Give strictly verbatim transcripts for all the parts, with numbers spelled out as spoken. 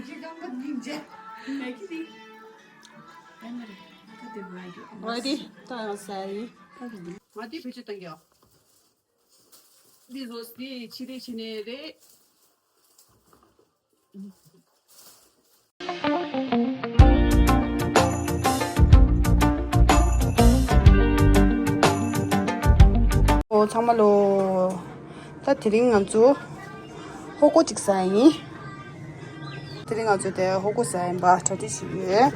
ང་དེ་ད་ཡང་ཟ་ཡིན། ང་དེ་བེད་སྤྱོད་གཏང་གི་ཡོད། འདི་རོ་འདི་ཕྱི་རེ་ཕྱི་ནས་རེད། ཨོ་ཚང་མ་ལོ། ད་དེ་རིང་ང་ཚོ་ཧོ་ཀོ་ཅིག་ཟ་ཡིན། དེ་རིང་ང་ཚོ་དེ་ཧོ་ཀོ་ཟ་ཡིན་པ་གྲ་སྒྲིག་བྱེད་ཀྱི་ཡོད།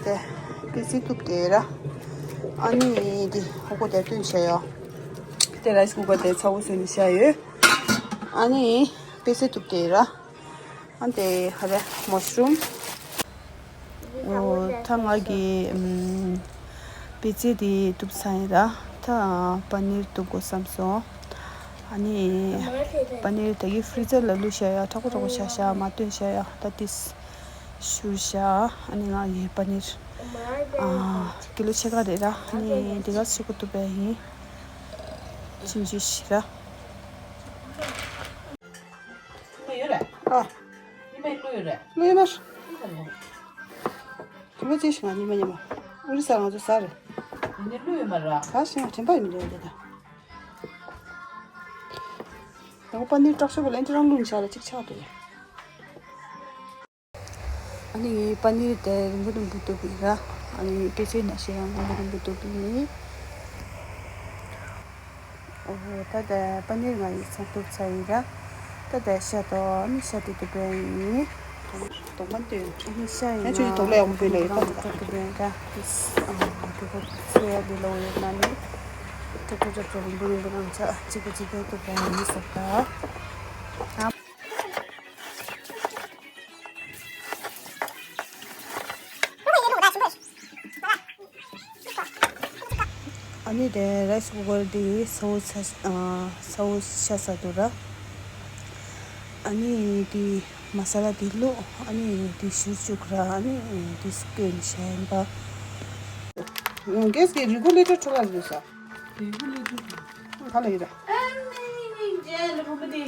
དེ་པི་ཙི་གཏུབ་དེ་ར། ཨ་ནི་དེ་ཧོ་ཀོ་དེ་བཏོན་བྱས་ཡོད། དེ་རའི་སི་ཀུ་ཀར་དེ་ཚ་བོ་བཟོས་ནས་བཞག་ཡོད། ཨ་ནི་པི་ཙི་གཏུབ་དེ་ར། ཨ་དེ་ཧ་རེ་མོ་ཤ་རུམ། ཨོ་ད་ང་གི་ཨམ། པི་ཙི་དེ་གཏུབ་ཚར་ཡིན་ར། ད་པ་ནིར་གཏུབ་དགོས་བསམ་སོང་། ཨ་ནི་པ་ནིར་དེ་གི་ཕི་རི་ཛར་ལ་བླུགས་བཞག་ཡ། དྲག་པོ་དྲག་པོ་བཞག་བཞག་མ་བཏོན་བཞག་ཡ། ད་ཏིས་བཞུར་བཞག་ཨ་ནི་ང་གི་པ་ནིར་ཨ་ཀི་ལོ་ཕྱེད་ཀ་རེད་ར། ཨ་ནི་དེ་ག་ཤི་ཀུ་གཏུབ་པ་ཡིན། ཆུང་ཆུང་ཞིག་ར། ཡོད་རེད། ཨ། ཉི་མ་བླུགས་ཡོད་རེད། བླུགས་ཡོད་མ་རེད། དུ་མ་ཅི་ཞིག་ང་ཉི་མ་ཉི་མ། ཨུ་རི་ས་ང་ཚོ་ཟ་རེད། ཡིན་ནའི་བླུགས་ཡོད་མ་རེད། ག་ཞིག་ང་དྲན་པ་ཡིན་མི་འདུག་འདི་ད། ང་པ་ནིར་དྲག་ཤོས་པ་ལན་ཅི་རང་བླུགས་ནས་བཞག་རེད། ཅིག་ཆག་འདུག་ཡ། ཨ་ནི་ངའི་པ་ནིར་དེ་རིང་པོ་རིང་པོ་གཏུབ་པ་ཡིན་ར། ཨ་ནི་པི་ཙི་ནང་བཞིན་ཡང་རིང་པོ་རིང་པོ་གཏུབ་པ་ཡིན། ཨོ་ཧོ། ད་ལྟ་པ་ནིར་ང་ཡིག་ཚང་གཏུབ་ཚར་ཡིན་ར། ད་ལྟ་ཤ་དང་ཨ་ནི་ཤ་དེ་གཏུབ་པ་ཡིན། དོག་མ་སྟོན། ཨ་ནི་ཤ་ཡིན་ན་ང་ཆུ་ཆུ་དོག་ལ་ཡག་པོ་སྤོས་ལ་ཡོད་པ། རང་གཏུབ་པ་ཡིན་ར། ཨ་ཧོ། དེ་གོ་ཚོད་ཡ་དེ་ལོ་ཡོད་ན་ནི། ཀྲོབ་ཀྲོབ་ཀྲོབ་ཀྲོབ་རིང་པོ་རིང་པོ་རང་ཆ་གཅིག་པ་གཅིག་པ་གཏུབ་པ་ཡིན་ཟེར་ད། ཨ་ནི་དེ་རའི་སི་ཀུ་ཀར་དེ་ཚ་བོ་ཚ་ཨ་ཚ་བོ་ཤ་ཟ་འདུག་ར། ཨ་ནི་དེ་མ་ས་ལ་དེ་བླུགས། ཨ་ནི་དེ་བཞུར་བཅུག་ར། ཨ་ནི་དེ་སྐོལ་བྱས་ཡིན་པ། ཨ། གེ་སི་གི་རི་གུ་ལེ་ཊར་འཕྲོ་བརླག་རེད་ས། རི་གུ་ལེ་ཊར་ག་ལ་ཡོད་ར། ཨ་ནི་རྗེས་ལ་བུ་མོ་དེ།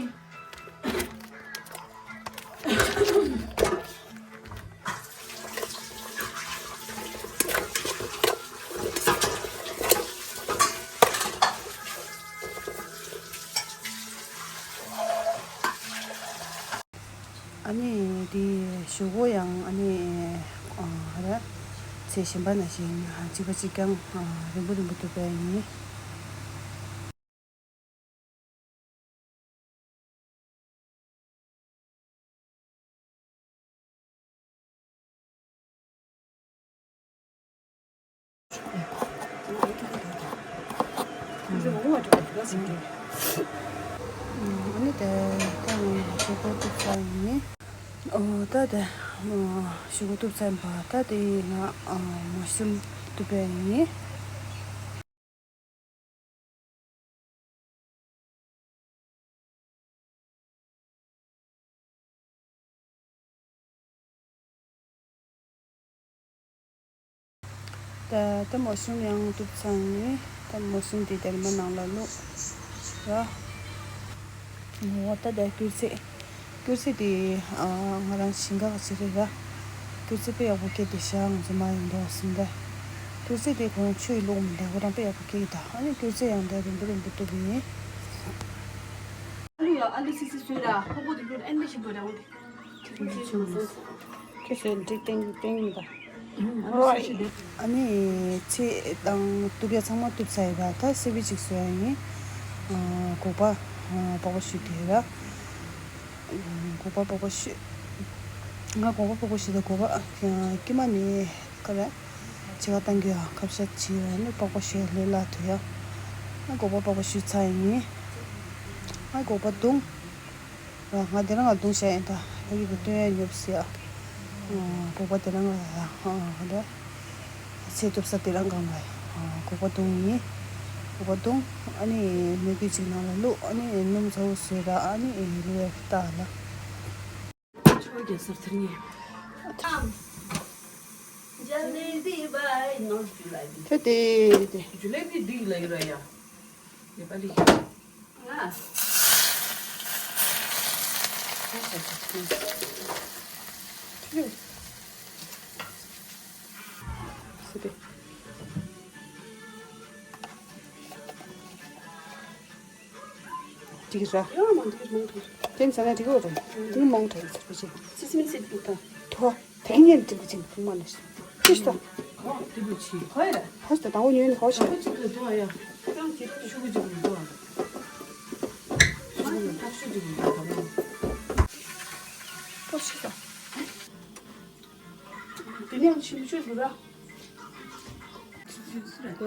ཨ་ནི་དེ་ཞོག་ཁོག་ཡང་ཨ་ནི་ཨ་ར་ཚེ་གཞན་པ་ནང་བཞིན་གཅིག་པ་གཅིག་རྐྱང་རིང་པོ་རིང་པོ་གཏུབ་པ་ཡིན། ཨ་ནི་དེ་ད་ང་ཞོག་ཁོག་གཏུབ་ཚར་ཡིན། ཨོ་ད་དེ་ཞོག་ཁོག་གཏུབ་ཚར་ཡིན་པ། ད་དེ་ང་མ་ཤུམ་གཏུབ་པ་ཡིན། ད་ད་མ་ཤུམ་ཡང་གཏུབ་ཚར་ནས། ད་མ་ཤུམ་དེ་དེར་མ་ནང་ལ་བླུགས་ར། འོ་ད་ད་སྐྱུར་རྩི། སྐྱུར་རྩི་དེ་ཨ་ང་རང་ཞིང་ཁ་ག་ཅི་རེད་ར། སྐྱུར་རྩི་དཔེ་ཡག་པོ་སྐྱེས་བསྡད་ཤག་ང་ཚོ་མ་ཡིན་མདོག་ཟིན་ད། སྐྱུར་རྩི་དེ་ཁོ་རང་ཆུ་ཡིས་བླུགས་མི་འདུག་ཁོ་རང་དཔེ་ཡག་པོ་སྐྱེས་ཀྱི་ད། ཨ་ནི་སྐྱུར་རྩི་ཡང་ད་རིང་པོ་རིང་པོ་གཏུབ་ཡིན། ཨ་ལུ་ཡ་ཨ་ལུ་སི་སི་སུ་ར་ཁོ་པོ་དེ་ལུ་ཨན་མི་ཤི་དོ་ར་འོ། ཁྱེད་ཚོས་འགྲིག་ཏིང་ཏིང་ད། ཨ་ནི་ཚེ་དང་གཏུབ་ཡ་ཚང་མ་གཏུབ་ཚར་ཡོད་པ། ད་སི་པི་ཅིག་བཟོ་ཡ་ཡིན། སྒོག་པ་པགས་པ་བཤུས་དེ་ར། སྒོག་པ་པགས་པ་བཤུས། ང་སྒོག་པ་པགས་པ་བཤུས་ད། སྒོག་པ་དཀྱིལ་མ་ནས་ག་རེ། ཕྱེད་ཀ་བཏང་གི་ཡ། ཁ་བཤད་བྱས་ཡ་ནི་པགས་པ་བཤུས་ལྷོད་ལྷོད་ཐུབ་ཡ། ང་སྒོག་པ་པགས་པ་བཤུས་ཚར་ཡིན། ང་སྒོག་པ་བརྡུངས། ང་དེ་རང་ང་བརྡུངས་བཞག་ཡིན་ད། ཕ་གི་གི་སྟོན་ཡ་ཉོབ་སི་ཡ། སྒོག་པ་དེ་རང་ང་ཡ། ད་ཚེ་གཏུབ་ས་དེ་རང་གང་ལ་ཡ། སྒོག་པ་བརྡུངས་ཡིན། སྒོག་པ་བརྡུངས། ཨ་ནི་མོས་གུས་ཅིག་ནང་ལ་བླུགས། ཨ་ནི་སྣུམ་ཚ་བོ་བཟོས་ར། ཨ་ནི་བླུགས་ཡ་ལྟ་ལ། ཆོས་རྒྱལ་སར་ཚེ་རིང་ཡིན། ད་དེ་དེ། ཇུ་ལེ་བི་འདི་ལ་ཡོད་ར་ཡ། ནེ་པ་ལི། ང་། སི་པི། འགྲིག་ར། ཡང་མ་འགྲིག་མང་དྲགས། དེ་ཚོ་ན་འགྲིག་གོ་ར། དེ་མང་དྲགས་ཡིན་ཟེར་བ་ཅིག་སི་སི་མི་སི་ཏུ་ད། ཐོ། དེ་ངས་འགྲིག་གི་ཅིང་ཐུང་མ་ནས། ཁྱི་ཤི་ད། ཨོ་དེ་བུ་ཆི་ཁོ་ཡ། ཧོ་ཤི་ད་དང་པོ་ཉོས་ནས་ཧོ་ཤི། ཁོ་ཅིག་གི་དོ་ཡ། ཁྱེད་རང་ཁྱེད་ཆུ་གི་ཅིག་གི་དོ། ཁྱེད་རང་ཐག་ཆུ་ཅིག་གི་དོ། ཧོ་ཤི་ད། དེ་ནས་ཆུ་ཆུ་ཟུར་ར། ད་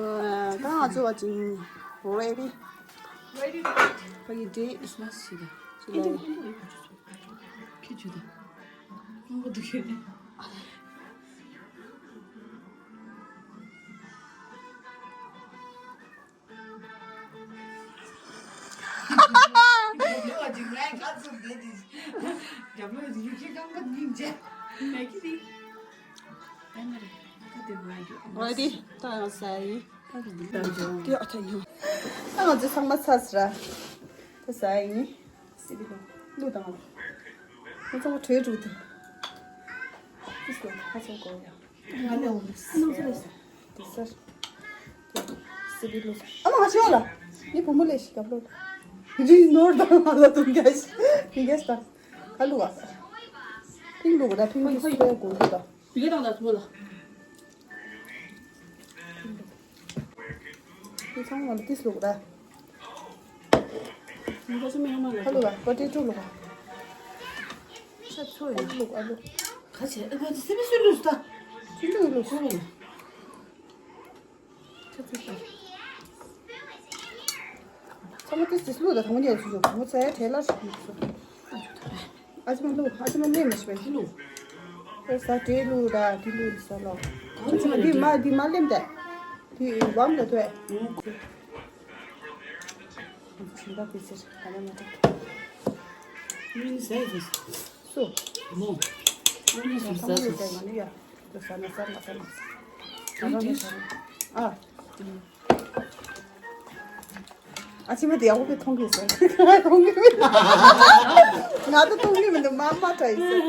ང་ཚོ་བ་ཅིང་ready། Ready to eat. ཕ་གི་འདྲེ། It's not sweet. ཁྱི་ཆུ་ད། ཨོ་དུ་ཁྱེད་ནས། Ready? ད་ཡང་ཟ་ཡིན། དེ་ཨ་ཐ་ཡོང་། ད་ང་ཚོ་ཚང་མ་ཚར་སོང་ར། ད་ཟ་ཡིན། སི་པི་ལོ། ལུ་དང་། ང་ཚང་མ་གྲོས་འགྲོ་དུ། ཏིས་ལོ་ད་ཚོ་གོ་ཡ། ང་ལ་འོང་། སྣང་ཚ་ལ་ཟ། དེ་སར། སི་པི་ལོ། ཨ་མ་ང་ཤི་ཡོང་ལ། ངའི་བུ་མོ་ལས་ཤི་གབ་ལོ། རི་ནོར་དང་ང་ལ་དུང་རྒྱ་ཤི། མི་རྒྱ་ཤི་དང་། ཁ་ལུ་བ། ཕིང་ལུ་ག་ད་ཕིང་གི་སུ་གོ་གོ་ད། བི་ག་དང་ད་སུ་ལ། ཁྱེད་ཚང་མ་ལ་ཏིས་ལུག་ར། ང་ཚོ་མི་ཡོང་མ་ལ། ཁ་ལུག་ར་པ་ཏི་ཊོ་ལུག་ར། ཤ་ཚོ་ཡ། ཨ་ལུག་ཨ་ལུག་ཁ་ཆེ་ཨ་ཁ་ཆེ་སི་པི་སུ་ལུག་ད། ཅི་ལུག་ལུག་ཁོ་ལ། ཁ་ཆེ་ཤ། ཚང་མ་ཏིས་ཏིས་ལུག་ད་ཐང་ཉེ་སུ་ཞོག་ཁོ་ཚེ་ཐེ་ལ་ཞིག་ལུག་སུ། ཨ་ཅི་མ་ལུ། ཨ་ཅི་མ་ལུ་མི་ཤི་བའི་ལུ། ཨེ་ས་ཏེ་ལུ་ར་ཏི་ལུ་ས་ལོ། ཨ་ཅི་མ་འདི་མ་འདི་མ་ལེམ་ཏེ། འདི་བམ་ལ་ཏོ་ཨེ། ཨ་ཅི་ད་ཏི་སེར་ཨ་ན་མ་ཏེ། མིན་ཟེར་ཟེར། སུ། མོ། ཨ་ནི་སུ་ས་སུ། ཏེ་མ་ནི་ཡ། ཏེ་ས་ན་ས་ན་ས་ན། ཨ་ནི་ཏི། ཨ། ཨ་ཕྱི་མ་དེ་ཡག་པོ་མཐོང་གི་ཟེར། མཐོང་གི་མི་འདུག་ང་ད་མཐོང་གི་མི་འདུག་མ་མ་ཁྲ་ཡིན་ཟེར།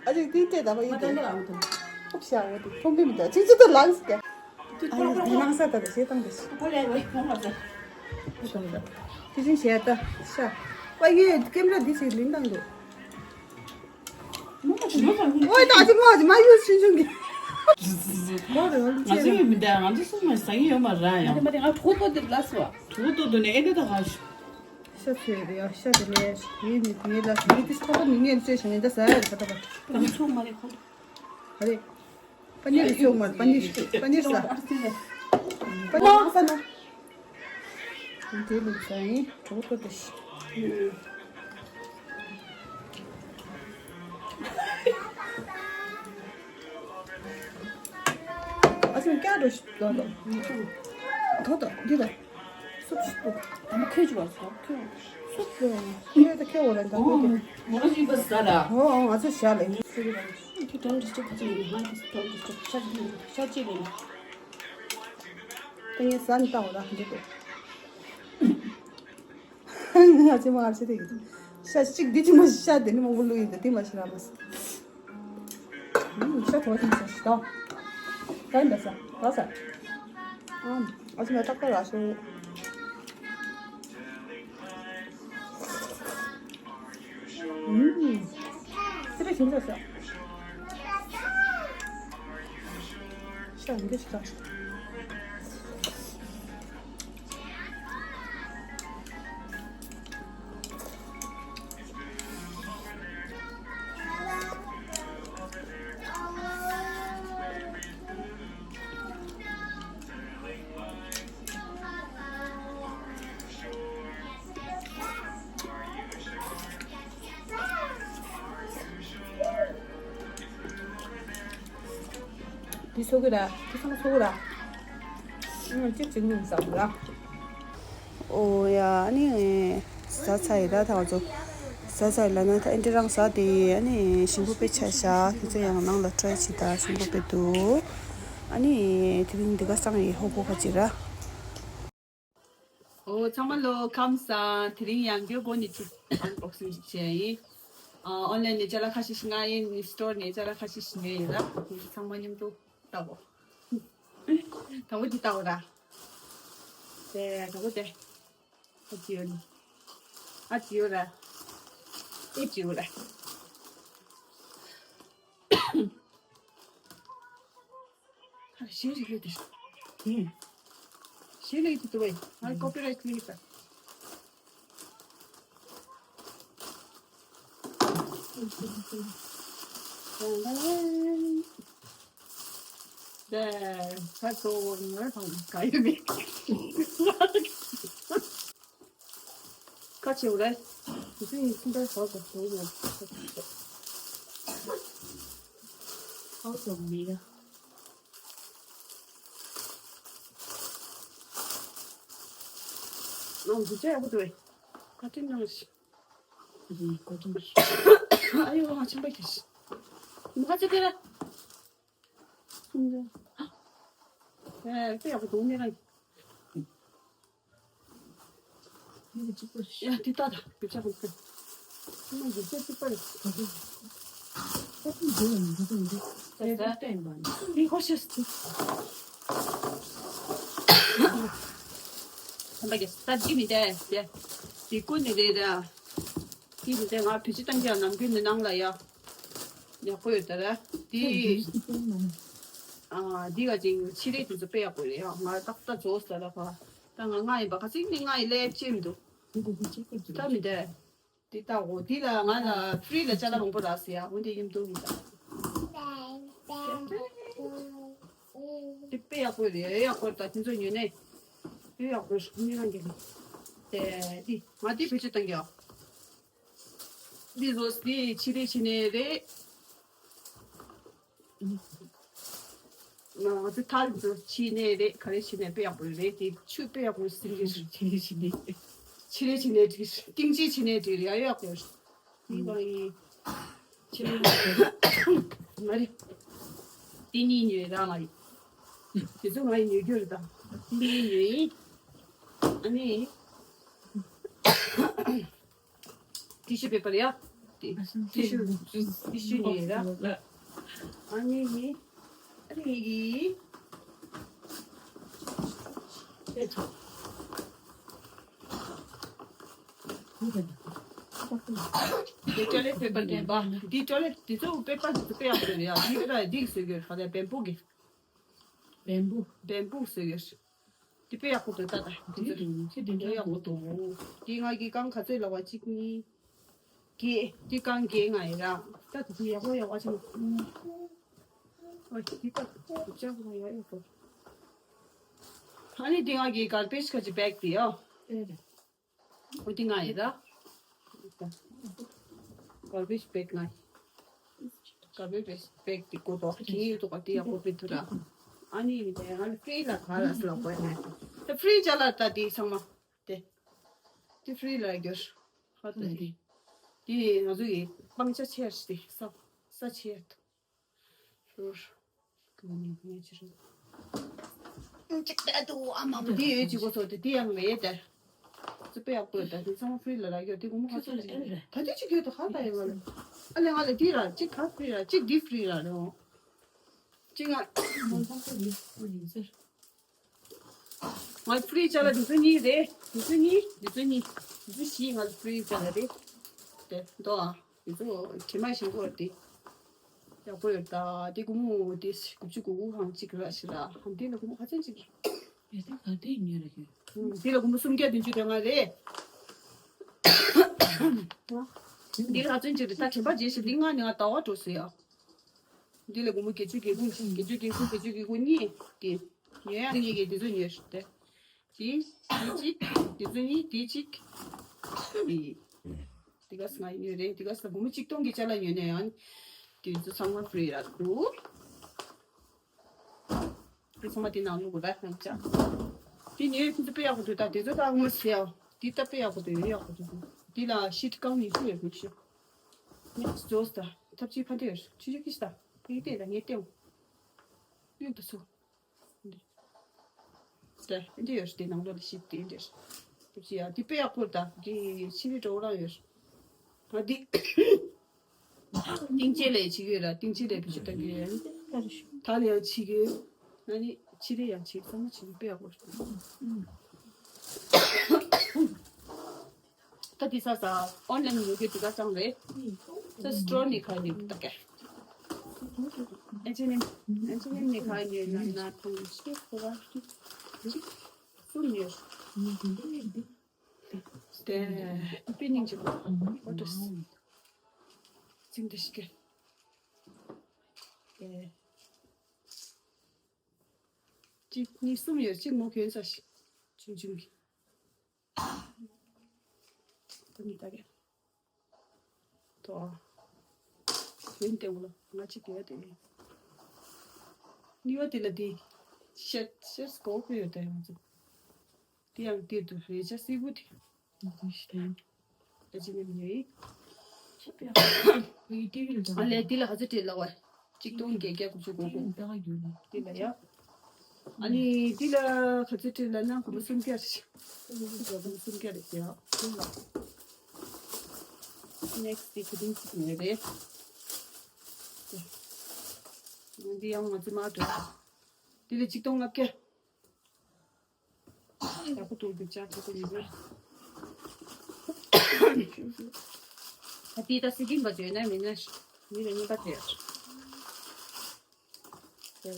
ཨ་ཅིག་དེ་བལྟས་ད་བ་ཡིན་ཏེ། ཨུབ་ཤ་འོ་དེ་མཐོང་གི་མི་འདུག་ཅིག་ཅིག་ད་ལངས་ཟེར། ཨ་ཡིན་དེ་ལངས་ས་ད་ད་ཞེ་སྡང་དེ་ཞེ། དེ་བཞིན་ཞེ་ད་ཤ། ཨ་ཡེ་ཀེམ་ར་འདི་ཞིག་ལིང་དང་འདུག་ཨོ་ད་ཅི་མ་ཅི་མ་ཡུལ་ཆུང་ཆུང་གི། ང་ཚོ་ཡོད་མི་འདུག་ང་ཚོ་སྲུང་མ་ཟ་གི་ཡོད་མ་ར་ཡང་། མ་རེད་མ་རེད། ང་གྲོད་ཁོག་དེ་ལ་སོ། གྲོད་ཁོག་དེ་ནས་ཨེ་འདྲ་ད་ཧ་ཤི། ཤ་ཚོས་རེད་ཡ། ཤ་དེ་ལས་ཡིན་ནི་ངེད་ལ་ངེད་དེ་ཐོག་མ་མི་ངན་ཚོས་ཤ་ངན་ད་ཟ་ཡ་རེད་ད་ད་པ། ང་ཚོ་མ་རེད་ཁོ། ཨ་རེད། པ་ནིར་ཚོགས་མ་པ་ནིར་པ་ནིར་ཟ། པ་ནིར་ཟ་ན། དེ་ལུགས་ས་ཡིན་གྲོགས་པོ་དེ་ཞིག་ཨ་ཅང་ཀྱ་རོ་ཞིག་ལོ་ལོ། ཐོ་ཐོ་འདི་ལ་སུབ་ཞིག་ཏུ། ད་མ་ཁྱོད་ཅི་བར་སོ་ཁྱོད། སུབ་ལོ། ཁྱོད་ད་ཁྱོད་འོ་ར་ད་ཁྱོད་དེ། མོ་ར་ཞིག་པ་ཟ་ར། ཨོ་ཨོ་ང་ཚོ་ཞག་ལ་ཡིན་སུ་རེད་པ། ཁྱོད་ཏོན་ཏི་སི་ཊོབ་ཁ་ཅིག་ཡིན་ང་ཏོན་ཏི་སི་ཊོབ་ཤ་ཅིག་ཡིན་ཤ་ཅིག་ཡིན། ད་ངས་ཟ་ནི་ལྟ་འོ་ར་འདི་ཏོ། ང་ཚོ་མ་ང་ཚོ་དེ་ཤ་གཅིག་འདི་ཅི་མ་ཤ་དེ་ནི་མང་པོ་བླུགས་ཡིན་ད་དེ་མ་ཤི་ར་མ་ཟ། ཤ་དོ་ཐེངས་ཟ་ཤི་ད། ད་འདི་ཟ་ད་ཟ། ཨ་ཨ་ཅི་མ་ཏག་ཏག་ར་སོ། ཨུམ། སི་པེ་ཁྱིམ་ཚང་ས། ཤ་འདི་ཤ། འདི་ཚོ་གི་ར། འདི་ཚང་མ་ཚོ་གི་ར། ཨང་གཅིག་གཅིག་ནི་བཟང་ར། ཨོ་ཡ་ཨ་ནི་ཟ་ཚར་ཡི་ར་ད་ང་ཚོ། ཟ་ཚར་ཡི་ལ་ན་ད་ཨེ་འདྲ་རང་ཟ་དེ་ཨ་ནི་ཞིམ་པོ་དཔེ་ཆ་བཞག་ཁྱེད་ཚོ་ཡང་ནང་ལ་ཊ་རའི་བྱེད་ད་ཞིམ་པོ་དཔེ་འདུག་ཨ་ནི་དེ་རིང་འདི་ག་སང་ཡི་ཧོ་གོ་ཁ་ཅིག་ར། ཨོ་ཚང་མ་ལོ་ཁམས་བཟང་། དེ་རིང་ཡང་བསྐྱར་གོ་ནི་ཅིག་ཨན་བོག་སིང་ཅིག་བྱས་ཡིན། ཨོན་ལན་ནས་ཅ་ལག་ཁ་ཤས་ཤིག་ང་ཡིན། སི་ཊོར་ནས་ཅ་ལག་ཁ་ཤས་ཤིག་ཉོས་ཡོད་ལ། ཚང་མ་མཉམ་དུ་ལྟ་གོ། དང་པོ་འདི་ལྟ་གོ་ར། དེ་དང་པོ་དེ། ཨ་ཅི་ཡོད་ནི། ཨ་ཅི་ཡོད་ར། ཨེ་ཅི་ཡོད་ར། ཨ་གཞས་རིག་ཡོད་དེ། ཨེ། གཞས་ལས་ཀྱི་འདུག་བས། ང་ཀོ་པི་རའེ་ཊི་ལས་ཀྱི་འདུག་ད་ཁ་ཚོ་ངར་དང་ག་ཡོད་མེད། ཁ་ཆེ་བ་རེད། དེ་ཚོ་ཡིན་སུན་པར་ཧོ་ཟོ་ཧོ་ཡོད། ཧོ་ཟོ་མི་ར། ཨང་འདི་ཅག་ཡག་པོ་འདུག་བས། བཀའ་དྲིན་གནང་ཞིག་ཨང་བཀའ་དྲིན་ཞིག་ཨ་ཡོ་ང་ཆམ་པ་ཁྱེར་ཞིག་མ་ཁ་ཆེ་དེ་ར། ཨེ་དཔེ་ཡག་པོ་འདུག་ནི་ར། ཡ་དེ་ལྟ་ད་བེ་ཆ་གོ་ཁ། ཁྱི་མ་འདི་ཚོ་གཅིག་པ་རེད། ཁ་ཁ་འདི་ལ་མི་འདུག་འདི། ད་ད་བསྟན་པ་འདི་ཁོ་ཤེས་ཏེ། ཁམ་པ་གི་ས་འདི་མི་འདྲ་ཡ་ཟེར། འདི་ཀུན་ནི་རེད་ར། འདི་མི་འདྲ་ང་བེད་སྤྱོད་བཏང་རྒྱུ་ནམ་རྒྱུན་ནི་ནང་ལ་ཡ། ཡག་པོ་ཡོད་ད་ར། འདི། ཨ་འདི་ག་ཅིང་ཕྱི་རེད་དེ་ཚོ་དཔེ་ཡག་པོ་རེད་ཡ། ང་ཏག་ཏག་བཟོ་ས་ལ་ཕ། ད་ང་ང་ཡིན་པ་ཁ་ཅིག་ནི་ང་ཡི་ལས་བྱེད་མི་འདུག་ད་མི་འདྲ། འདི་ལྟ་འོ་འདི་ལ་ང་ལ་ཕི་རི་ལ་ཅ་ལག་མང་པོ་རག་སི་ཡ། འོ་འདི་ཡིན་འདུག་མི་ལྟ། འདི་དཔེ་ཡག་པོ་རེད་ཡག་པོ་རེད། ད་དེ་ཚོ་ཉོས་ནས་དཔེ་ཡག་པོ་རེད། མི་རང་གི་རེད། དེ་འདི་ང་འདི་བེད་སྤྱོད་གཏང་གི་ཡ། འདི་བཟོ་འདི་ཕྱི་རེད་ཕྱི་ནས་རེད། ང་ཚོ་ཐལ་དུ་ཕྱི་ནས་རེད། ག་རེ་ཕྱི་ནས་དཔེ་ཡག་པོ་རེད། དེ་ཆུ་དཔེ་ཡག་པོ་སིམ་གྱི་རེད། ཕྱི་རེད་ཕྱི་ནས་ཕྱི་རེད་ཕྱི་ནས་བྲིས། ཏིང་ཅི་ཕྱི་ནས་བྲིས་རེད་ཡ། ཡག་པོ་རེད། འདི་ང་ཡི་ཕྱི་ནས་མ་རེད། དེ་གཉིས་ཉོས་རང་ང་ཡི། དེ་ཚོ་ང་ཡི་ཉོ་རྒྱུ་རེད། ད་དེ་གཉིས་ཉོས་ཡིན། ཨ་ནི། ཏི་ཤུ་པེ་པར་ཡ། ཏི་ཏི་ཤུ་ཏི་ཤུ་ཉོས་ར། ཨ་ནི་ནི། ཨ་ནི་ཡི། འདི་ཊོ་ལེ་ཊི་པེ་པར་ལྡན་པ། འདི་ཊོ་ལེ་ཊི་འདི་ཚོ་པེ་པར་འདི་ཚོ་དཔེ་ཡག་པོ་རེད་ཡ། འདི་ཀ་འདི་བཟོས་ཡོད། ཧ་ད་བེམ་བུ་གི་བེམ་བུ། བེམ་བུ་བཟོས་ཡོད། འདི་དཔེ་ཡག་པོ་འདུག་ད་ད། འདི་འདི་འདི་འདི་འདི་ཡག་པོ་འདུག་འདི་ང་གི་རྐང་ག་ཚོད་ལབ་པ་གཅིག་གཉིས། བརྒྱད། འདི་རྐང་བརྒྱད་ང་ཡི་ར། ད་འདི་ཡག་པོ་ཡག་པོ་ཆགས། ཨོ་འདི་ད་འདི་ཅག་ང་ཡག་ཡག་པོ། ཨ་ནི་འདི་ང་གི་གར་བེཇ་ཁ་ཅིག་བེག་འདི་ཡོ། ཨོ་འདི་ང་ཡི་ར། གར་བེཇ་བེག་ང་ཡི། གར་བེཇ་བེག་འདི་གོ་དོ། འདི་ཡོད་དོ་ག་འདི་ཡག་པོ་བེད་ཐུ་ར། ཨ་ནི་འདི་ང་ཕི་རི་ལ་ག་ལ་སི་ལ་གོ་ཡ། ད་ཕི་རི་ཅ་ལག་ད་འདི་ཚང་མ། དེ། དེ་ཕི་རི་ལ་རྒྱོར། ཧ་ད་དེ། དེ་ང་ཚོ་ཡི་སྤང་ཆ་ཆེར་སྟེ་ས་ས་ཆེར་དུ། ཧུར། གང་ནས་ངས་ཅི་རུ། ཅིག་ད་དུ་ཨ་མ་མ་དེ་ཡོད་ཅིག་གོ་ཚོ་དེ་དེ་ཡང་མེད་དེ། ཙི་པེ་ཡག་པོ་ད་དེ་ཚང་ཕི་རི་ལ་ལ་རྒྱོར་དེ་གོ་མོ་ཧ་ཚོ་ཅིག་ད་དེ་ཅིག་ཡོད་དོ་ཧ་ད་ཡོད་མ་ལ། ཨ་ལེ་ང་ལ་དེ་ར་ཅིག་ད་ཕི་རི་ར་ཅིག་དེ་ཕི་རི་ར་རེད། ཅིག་ང་། ང་ཕི་རི་ཅ་ལག་འདི་ཚོ་གཉིས་རེད། འདི་ཚོ་གཉིས། འདི་ཚོ་གཉིས། འདི་ཚོ་བཞི་ང་ཕི་རི་ཅ་ལག་རེད། དེ་འདོ་ཨ། འདི་ཚོ་དྲི་མ་ཞིམ་པོ་རེད། ཡག་པོ་ཡོད་ད། དེ་སྒོར་མོ་དེ་དགུ་བཅུ་གོ་དགུ་གང་གཅིག་ར་ཞིག་ལ། འདི་ལ་སྒོར་མོ་ག་ཚོད་ཅིག་ཡ་དེ་ག་དེ་ཉོས་ར་ཡོད། འདི་ལ་སྒོར་མོ་སུམ་བརྒྱ་བདུན་ཅུ་དོན་ལྔ་རེད། འདི་ལ་ག་ཚོད་ཅིག་རེད། ད་དྲན་པ་བརྗེད་ཤག་འདི་ང་ནི་ང་ཟླ་བ་འགྲོ་སོང་ཡ། འདི་ལ་སྒོར་མོ་བརྒྱད་ཅུ་གྱ་དགུ། བརྒྱད་ཅུ་གྱ་དགུ། བརྒྱད་ཅུ་གྱ་དགུ་གཉིས། དེ་ཉོས་ཡ་གཉིས་ཀྱི་དེ་ཚོ་ཉོས་ཤག་དེ། དེ་དེ་གཅིག་དེ་ཚོ་གཉིས། དེ་གཅིག་དེ་ག་ས་ང་ཉོས་རེད། དེ་ག་ས་སྒོར་མོ་གཅིག་སྟོང་གི་ཅ་ལག་ཉོས་ནས་ཡང་། དེ་ཚོ་ཚང་མ་ཕི་རི་ར་འདུག་དེ་ཚང་མ་དེ་ནང་བླུགས་དགོས་ར་ཡང་ཅག་དེ་ཉོས་ཡོད་དེ་ཚོ་དཔེ་ཡག་པོ་འདུག་ད་དེ་ཚོ་ད་ངོ་ཟེར་ཡ། དེ་ད་དཔེ་ཡག་པོ་འདུག་ཡོད་ཡག་པོ་འདུག་དེ་ལ་ཤིཊ་རྐང་ཉི་ཤུ་ཡོད་མི་ཤེས། ངས་བཟོས་ད་ཐབས་ཅིག་ཕ་འདིར་ཆུ་ཆུ་ཁྱི་ཤི་ད་ཕ་གི་ལྟས་ད་ངས་བལྟས་འོང་། གཡུག་ད་སུ། འདི། ད་འདི་ཡོད་དེ་ནང་ལོགས་ལ་ཤིཊ་དེ་འདིར། ཐབས་ཅིག་ཡ་དེ་དཔེ་ཡག་པོ་ད་དེ་ཕྱི་རི་འགྲོ་རང་ཡོད། ང་དེ། སྟེང་ཆེ་ལས་བྱེད་ཀྱི་ཡོད་ར། སྟེང་ཆེ་ལས་བེད་སྤྱོད་གཏང་གི་ཡོད། ད་ལ་ཡང་བྱེད་ཀྱི་ཡོད། ཨ་ནི་ཕྱི་རེ་ཡང་བྱེད་ཚང་མ་བྱེད་ཀྱི་དཔེ་ཡག་པོ་རེད། ད་དེ་ས་ས་ཨོན་ལན་ཡོད་གི་དེ་ག་ཅང་རེད། ས་སི་ཊོར་ནས་ག་ནས་ད་ག་ཨེ་ཅི་ནི་ཨེ་ཅི་ནི་ནས་ག་ནས་ན་ན་ཐུང་ཤི་ཁོ་ར་ཤི་སུ་ཉོས། དེ་པི་ནིང་ཅིག་ཨོ་ཏོ་ཙིང་དེ་ཤི་གེ་དེ། གཅིག་གཉིས་གསུམ་ཡོད། གཅིག་མོ་གྱོན་ས་ཞིག་ཆུང་ཆུང་གི། ད་ནི་ད་གེ་དོ། གྱོན་ཏེ་འོ་ལ་ང་གཅིག་གྱོན་ཏེ་ནི། གཉིས་པ་དེ་ལ་དེ་ཤེར་ཤེར་སྐོར་གྱི་ཡོད་དེ་ང་ཚོ། དེ་ཡང་དེ་དུ་རེ་ཆ་སིལ་བུ་དེ། ཨ་ཅི་ནི་མི་ཡོད། ཨ་ལས་འདི་ལ་ག་ཚོད་སྤྲད་ལབ་པ། གཅིག་སྟོང་བརྒྱད་བརྒྱ་དགུ་བཅུ་གོ་དགུ། འདི་ལ་ཡ། ཨ་ནི་འདི་ལ་ག་ཚོད་སྤྲད་ལབ་ན་སྒོར་མོ་སུམ་བརྒྱ་རེད། སྒོར་མོ་སུམ་བརྒྱ་རེད་ཟེར་ཡ། འདི་ལ། ནེག་སི་ཊི་དེ་ག་དུས་ཅིག་ཡོད་རེད། འདི་ཡང་ང་ཚོ་མ་འགྲོ། འདི་ལ་གཅིག་སྟོང་ལྔ་བརྒྱ། ཡག་པོ་འདུག་རྒྱུ་ཆ་ཆེ་པོ་ཡིན་པས། ད་དེ་ད་སི་ཀིམ་པ་བརྗོད་ན་མིན་ན་མི་ལ་གཉིས་ཀ་བརྗོད། ཕི་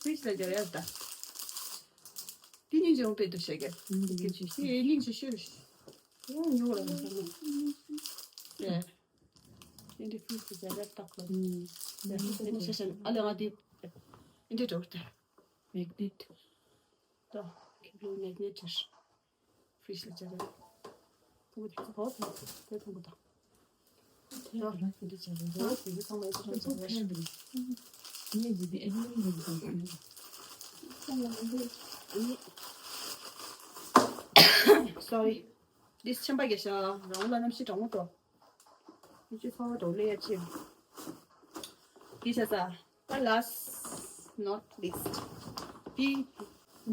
རིཇ་ལ་བརྗོད་ཡ་ད། དེ་སྙིང་རྗེ་མོ་དཔེ་འདུག་བཤད་གི་དེ་སྙིང་རྗེ་ཤོས་རེད། ཡང་ཉོ་བ་ལ་མི་ཚང་མ། ཨེ། དེ་འདྲའི་ཕི་རིཇ་ལ་བརྗོད་ཡ་ད་ཁོ། ཨེ་ཤ་ཤ་ཨ་ལས་ང་དེ། ཨེ་འདྲའི་འགྲོ་ད། མེག་ནེ་ཊི། ད། ཁེ་ལོ་མེག་ནེ་ཊི་རེད། ཕི་རིཇ་ལ་བརྗོད་ཡ། ཕྲུ་གུ་དེ་ཚོ་ཧོབ་དེ་མཐོང་གི་དང་། ད་འདི་བྱས་ནས་འདི་ཚང་མ་ཨེ་ཤ་ཤ་བྱས་ནས། སོ་རི། འདི་ཆེན་པ་རྒྱ་ཤ་རང་ལ་གནམ་གཤིས་གྲང་མོ་འགྲོ། ཡུལ་སྤྱི་ཚོགས་འགྲོ་ལས་ཡ་ཆེ། འདི་བྱ་ས། ད་last not least། འདི་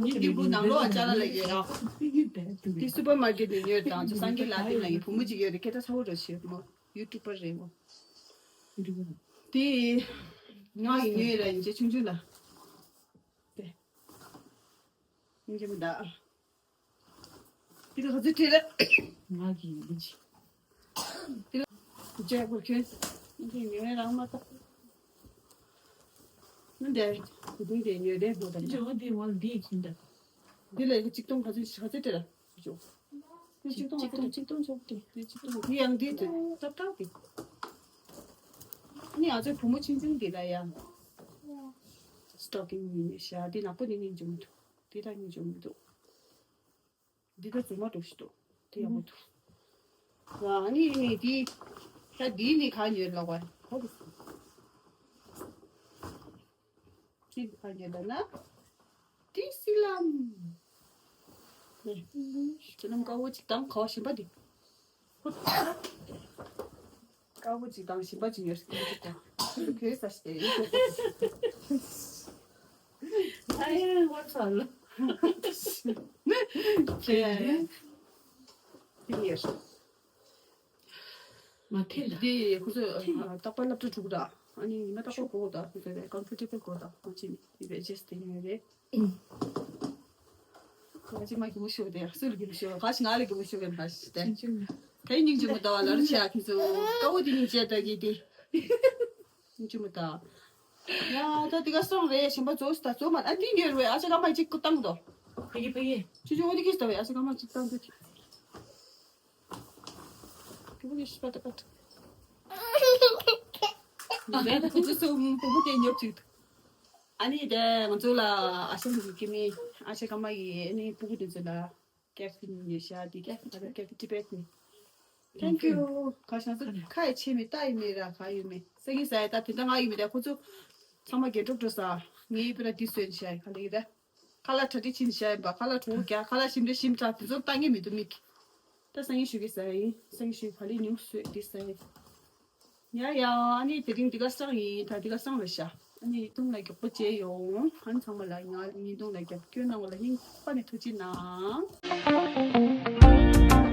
ཉིན་གྱི་བུ་ནང་ལོགས་ལ་ཅ་ལག་ལ་ཡོད་ཡ། འདི་སུ་པར་མར་ཀེཊ་ནས་ཉོས་དང་ཚོ་སངས་རྒྱས་ལགས་འདི་ལ་ཡི་བུ་མོ་ཅིག་ཡོད་རེད། སྐད་གྲགས་ཚ་བོ་འགྲོ་ཞེས་མོ་ཡུ་ཊུབ་པར་རེད་མོ། འདི་ང་ཡི་ཉོས་ལ་ཡིན་ཅེ་ཆུང་ཆུང་ལ། དེ། ཡིན་གྱི་མི་འདུག་འདི་ལ་ག་ཚོད་སྤྲད་རེད། ང་གི་ཡིན་གྱི། འདི་ལ་ཇེ་གོ་ཁྱོད། འདི་ཉོས་རང་མ་ཐག་ནི་འདི་གོ་དུང་དེ་ཉོས་རེད་མོ་ད། འདི་འོ་འདི་འོ་འདི་ཁྱིམ་ད། འདི་ལ་གཅིག་སྟོང་ག་ཚོད་ག་ཚོད་སྤྲད་ར། འདི་གཅིག་སྟོང་གཅིག་སྟོང་གཅིག་སྟོང་ཆོག་སྟེ། འདི་གཅིག་སྟོང་འདི་ཡང་འདི་དེ་ཏག་ཏག་འདི། ནི་ང་ཚོའི་བུ་མོ་ཆུང་ཆུང་འདི་ལ་ཡང་སི་ཊོ་ཀིང་ཡིན་ཤག་འདི་ནག་པོ་འདི་སྙིང་རྗེ་མི་འདུག་འདི་ད་སྙིང་རྗེ་མི་འདུག་འདི་ད་རྫུན་མ་འདུག་ཞིག་འདུག་འདི་ཡག་པོ་འདུག་ཝ་ནི་ནི་འདི་ད་འདི་ནི་ག་ཉོས་ལོག་པ་ག་འདི། འདི་ག་ཉོས་ལབ་ན། འདི་སི་ལམ། ནི། སི་ལམ་དཀར་པོ་ཅིག་དང་ཁ་བ་ཞིམ་པ་འདི། དཀར་པོ་ཅིག་དང་ཞིམ་པ་ཅིག་ཡོད་ཟེར་གྱི་འདུག་ད། ཁྱོད་ས་ཞིག་ཨེ་ཡོད་ཟེར། ཨ་ཡ་ཝ་ཚ་ལ། ཁྱེད། འདི་ཡོད། མ་ཐེ་ལ། འདི་ཁོ་ཚོས་རྟག་པར་སློབ་གྲྭ་དྲུག་དང་ཨ་ནི་ཉི་མ་རྟག་པར་གོ་དང་ཁོ་ཚོས་ཀམ་པུ་ཊར་པར་གོ་དང་ཁོ་ཚོས་ནི་བེ་ཇེས་དེ་ཉོས་རེད། ཁོ་ཚོས་མ་གི་མུ་ཤོ་དེ་སུ་ལ་གི་མུ་ཤོ་ག་ཞིག་ང་ལ་གི་མུ་ཤོ་གི་མ་ཞིག་དེ། ཁའི་སྙིང་རྗེ་མོ་ད་བ་ལ་རུ་ཆ་ཁི་ཚོ་ཀ་བོ་དེ་སྙིང་རྗེ་ད་གི་དེ། སྙིང་རྗེ་མོ་ད། ཡ་ད་དེ་ག་སོང་རེད་ཞིམ་པ་ཛོས་ད་ཛོ་མ་ཨ་དེ་ཉོས་རེད། ཨ་ཅག་ཨ་མ་གཅིག་ཀུ་བཏང་དོ། ཕ་གི་ཕ་གི། ཆུ་ཆུ་འོ་དེ་གི་ད་བས་ཨ་ཅག་ཨ་མ་གཅིག་བཏང་དོ། ཁྱོད་ཀྱིས་ཤི་པ་ད་པ་ད། མ་རེད་ཁོ་ཚོ་སོ་བུ་མོ་དེ་ཉོབ་ཅིག་ཨ་ནི་དེ་ང་ཚོ་ལ་ཨ་ཤམ་གི་ཀི་མི་ཨ་ཤ་ཀ་མ་ཡི་ཨ་ནི་སྤུ་གུ་དེ་ཚོ་ལ་ཀེ་ཕི་ཉེ་ཤ་དེ་ཀེ་ཕི་ཀེ་ཕི་ཊི་བེཊ་ནི། Thank you. ག་ཤ་ཚོ་ཁ་ཡི་ཆེ་མི་ལྟ་ཡི་མི་ར་ག་ཡོད་མི་ས་གི་ས་ཡི་ད་དེ་འདྲ་ང་ཡི་མི་དེ་ཁོ་ཚོ་ཚང་མ་རྒན་གྲོགས་འགྲོ་ས་ངའི་བུ་ར་དེ་སོན་ཤ་ཡི་ག་ལེ་གི་ར། ཁ་ལག་གྲ་སྒྲིག་ཕྱིན་བཞག་ཡིན་པ། ཁ་ལག་གྲོགས་རྒྱག་ཁ་ལག་ཞིམ་རེ་ཞིམ་དྲག་དེ་ཚོ་ལྟ་ངེས་མི་འདུག་མིག་ད་སང་ཉིན་ཞུ་གི་ཟེར་ཡིན། སང་ཉིན་ཞུ་ག་ལེ་ཉུང་སོད་དེ་ཟེར་ཡིན། ཡ་ཡ་ཨ་ནི་དེ་རིང་འདི་ག་སང་ཡིན། ད་འདི་ག་སང་རེད་ཤག་ཨ་ནི་ཉིས་སྟོང་ལ་མགྱོགས་པོ་མཇལ་ཡོང་། ཨ་ནི་ཚང་མ་ལ་ང་ཉིས་སྟོང་ལ་རྒྱབ་སྐྱོར་གནང་བ་ལ་སྙིང་ཐག་པ་ནས་ཐུགས་རྗེ་གནང་།